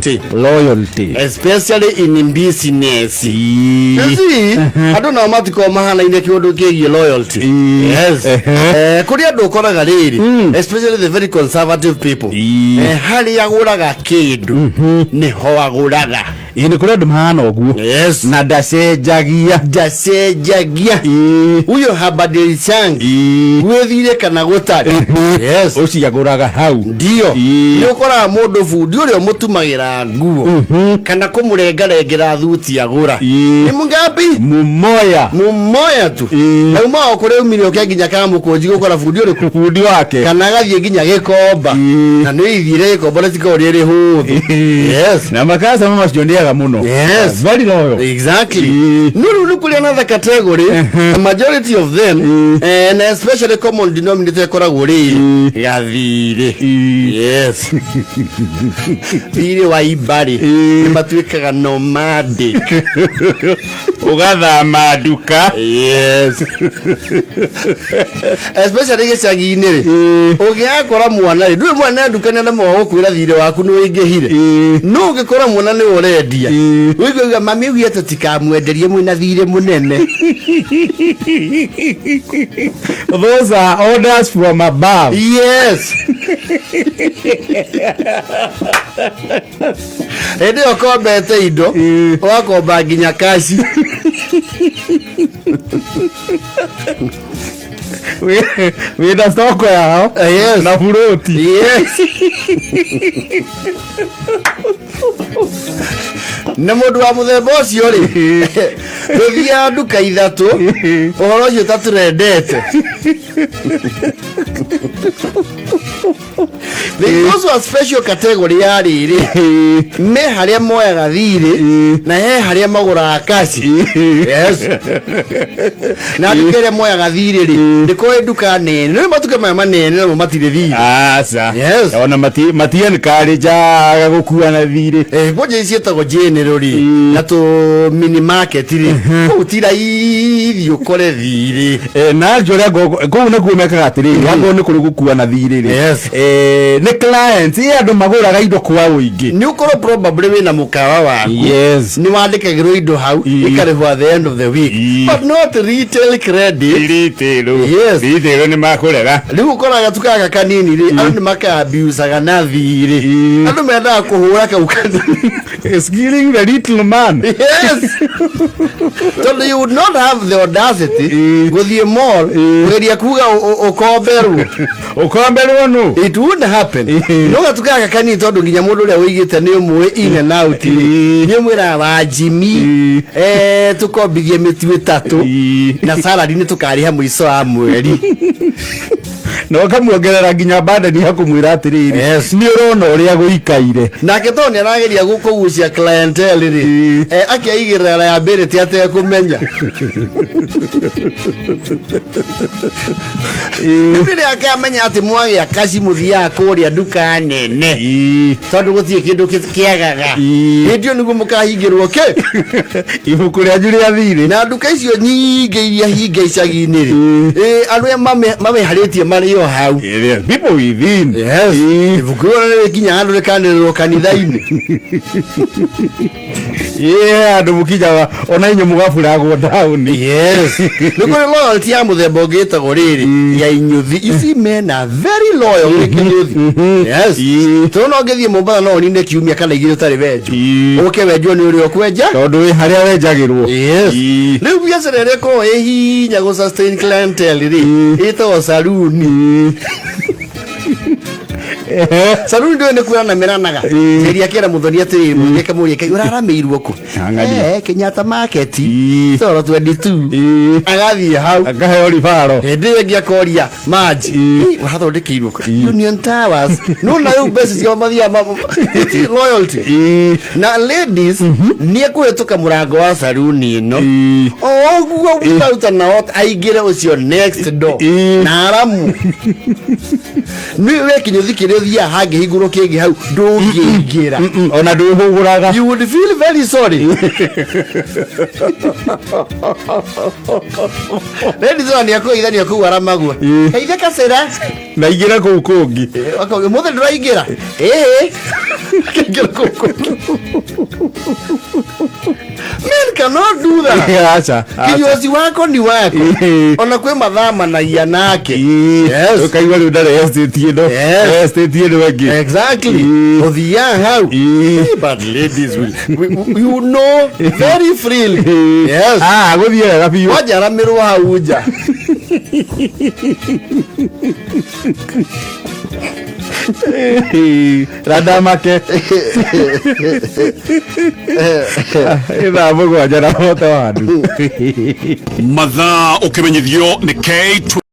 Loyalty. Loyalty. Especially in business. You see, andũ nao matikoragwo mahanaine kĩũndũ kĩgiĩ loyalty. Yes. Kũrĩ andũ ũkoraga rĩrĩ, especially the very conservative people. Harĩa agũraga kĩndũ nĩho agũraga. Ĩĩ, nĩ kũrĩ andũ mahana ũguo. Yes. Na ndacenjagia. Ndacenjagia. Huyo habadilishangi. Gwĩthire kana gũtarĩ. Yes. Ũcio agũraga hau. Ndio. Nĩ ũkoraga mũndũ bundi ũrĩa ũmũtumagĩra nguo kana kũmũrengarengera thuti agũra. Nĩ mũngapi? Mumoya. Mumoya tu. Auma o kũrĩa umire ũke nginya Kamũkũnji gũkora bundi ũrĩkũ? Bundi wake. Kana agathiĩ nginya Gĩkomba. Na nĩ ithire Gĩkomba rĩtikoragwo rĩrĩ hũthũ. Yes. Na makasama macio ndĩaga mũno. Yes. Very loyal. Exactly. No rĩu nĩ kũrĩ another category, the majority of them, and especially common denominator ĩkoragwo rĩrĩ gathirĩ. Yes. Thirĩ wa imbarĩ nĩ matuĩkaga nomadic. Ũgathama nduka. Yes. Especially gĩcagi-inĩ rĩ, ũngĩgakora mwana rĩ, ndũĩ mwana nduka nĩ aremagwo gũkwĩra thirĩ waku nĩ ũingĩhire. No ũngĩkora mwana nĩwe ũrendia, ũigua mami augire tũtikamwenderie mwĩna thirĩ mũnene. Those are orders from above. Yes. Hĩndĩ ĩyo ũkombete indo, ũgakomba nginya kaci. Wĩna stoko yao. Yes. Na buroti. Yes. Na mũndũ wa mũthemba ũcio rĩ, tũthiaga nduka ithatũ, ũhoro ũcio ta tũrendete. There is also a special category ya rĩrĩ, me harĩa moyaga thirĩ na he harĩa magũraga kaci. Yes. Na nduka ĩrĩa moyaga thirĩ rĩ, ndĩkorwo ĩ nduka nene. Nĩ matuka maya manene namo matirĩ thirĩ. Aca. Yes. Ona mati encourage-aga gũkua na thirĩ. Kwanja ici ciĩtagwo general rĩ, na tũ mini market rĩ, kũu ti raithi ũkore thirĩ. Na actually kũu nakuo mekaga atĩrĩrĩ, akorwo nĩ kũrĩ gũkua na thirĩ rĩ, nĩ clients, ĩ andũ magũraga indo kwa ũingĩ. Nĩ ũkorwo probably wĩna mũkawa waku. Nĩ wandĩkagĩrwo indo hau, ikarĩhwo at the end of the week. But not retail credit. Retail. Yes. Retail nĩ makũrega. Rĩu ũkoraga gatuka gaka kanini rĩ, andũ nĩ maka-abusaga na thirĩ. Andũ mendaga kũhũra kau kanini. Stealing the little man. Yes. Tondũ you would not have the audacity gũthiĩ mall kũgeria kuga ũkomberwo. Ũkomberwo nũ? It wouldn't happen. No gatuka gaka kanini tondũ nginya mũndũ ũrĩa ũigĩte nĩ ũmũĩ in and out rĩ, nĩ ũmwĩraga wa Jimmy, tũkombithie mĩtu ĩtatũ na salary nĩ tũkarĩha mũico wa mweri. Na ũkamuongerera nginya burden ya kũmwĩra atĩrĩrĩ, nĩ ũrona ũrĩa gũikaire. Nake tondũ nĩ arageria kũgucia clientele rĩ, akeigĩrĩra liability atekũmenya. Rĩrĩa akamenya atĩ mwagĩa kaci mũthiaga kũrĩa nduka nene tondũ gũtirĩ kĩndũ kĩagaga, hĩndĩ ĩyo nĩguo mũkahingĩrwo kĩ ibuku rĩanyu rĩa thirĩ. Na nduka icio nyingĩ iria hinge icagi-inĩ rĩ, andũ arĩa mameharĩtie marĩ o hau. There are people within. Yes. Ibuku rĩu nĩ rĩkinya handũ rĩkanĩrĩrwo kanitha-inĩ. Yeah, andũ mũkinyaga ona inyuĩ mũgaburagwo down. Yes. Nĩ kũrĩ loyalty ya mũthemba ũngĩ ĩtagwo rĩrĩ ya inyuthi. You see men are very loyal gwĩ kĩnyuthi. Yes. Tondũ no ũngĩthiĩ Mombatha no ũnine kiumia kana igĩrĩ ũtarĩ wenjwo. Ũke wenjwo nĩ ũrĩa ũkwenja. Tondũ wĩ harĩa wenjagĩrwo. Yes. Rĩu biacara ĩrĩa ĩkoragwo ĩ hinya gũ sustain clientele rĩ, ĩtagwo saruni. Saruni ndũĩ nĩ kwĩrana meranaga. Geria kĩra mũthoni atĩrĩrĩ, mũthoni akamũria kaĩ ũraramĩirwo kũ? Ang'aria. Kenyatta Market. Toro 22. Agathiĩ hau. Akaheo ribaro. Hĩndĩ ĩyo ĩngĩ akoria maji. Wathondekeirwo kũ? Union Towers. No na rĩu mbeca ciao mathiaga loyalty. Na ladies nĩ ekũhĩtũka mũrango wa saruni ĩno. O ũguo ũkaruta nao aingĩre ũcio next door. Na aramu. Nĩ we kĩnyũthi kĩrĩa ũthiaga hangĩhingũrwo kĩngĩ hau ndũngĩingĩra. Ona ndwĩhũgũraga. You would feel very sorry. Ladies ona nĩ akũgeithania kũu aramagua. Geithe kacĩra. Na ingĩre kũu kũngĩ. Akauga, "Ũmũthĩ ndũraingĩra?" Ĩĩ. Akaingĩra kũu kũngĩ. Men cannot do that. Aca. Kinyozi wako ni wako. Ona kwĩ mathaa managia nake. Yes. Ũkaigua rĩu ndarĩ estate ĩno. Yes. Estate ĩno ĩngĩ. Exactly. Ũthiaga hau. But ladies will, you know very freely. Yes. Ah, gũthiĩ wega biũ. Wanjaramĩrwo hau nja. Randamake. Ithaa 7 na 41. Mathaa ũkĩmenyithio nĩ K